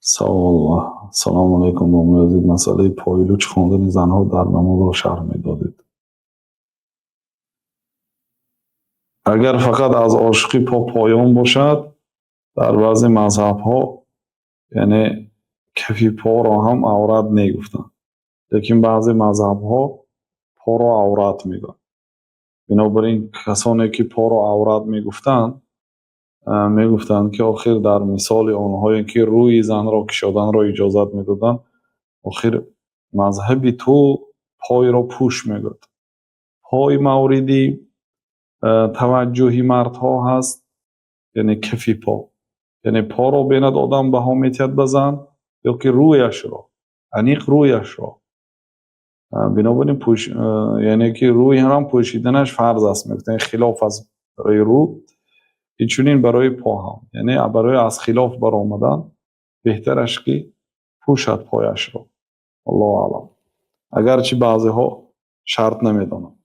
Савол: Ассалому алайкум, домоди азиз, масъалаи пойлуч хондани занҳо дар намозро шарҳ медодед. Агар фақат аз ошуқи по поён бошад, дар баъзе мазҳабҳо, яъне кафи поро ҳам аврат мегуфтанд, лекин баъзе мазҳабҳо поро аврат мегӯянд. Бинобар ин касоне ки поро аврат мегуфтанд, мегуфтанд, ки охир дар мисоли онҳое ки рӯи занро кушоданро иҷозат медоданд, охир мазҳаби ту пойро пӯш мегӯяд. Пой мавриди таваҷҷӯҳи мардҳо ҳаст, яъне кафи по, яъне поро бинад одам, баҳо метиҳад ба зан ё ки рӯяшро, аниқ рӯяшро. Бинобар ин яъне ки рӯи ҳам пӯшиданаш фарз аст, мегуфтанд, хилоф аст барои рӯ, инчунин барои по ҳам. Яъне барои аз хилоф баромадан беҳтараш ки пӯшад пояшро. Аллоҳу аълам, агарчи баъзеҳо шарт намедонанд.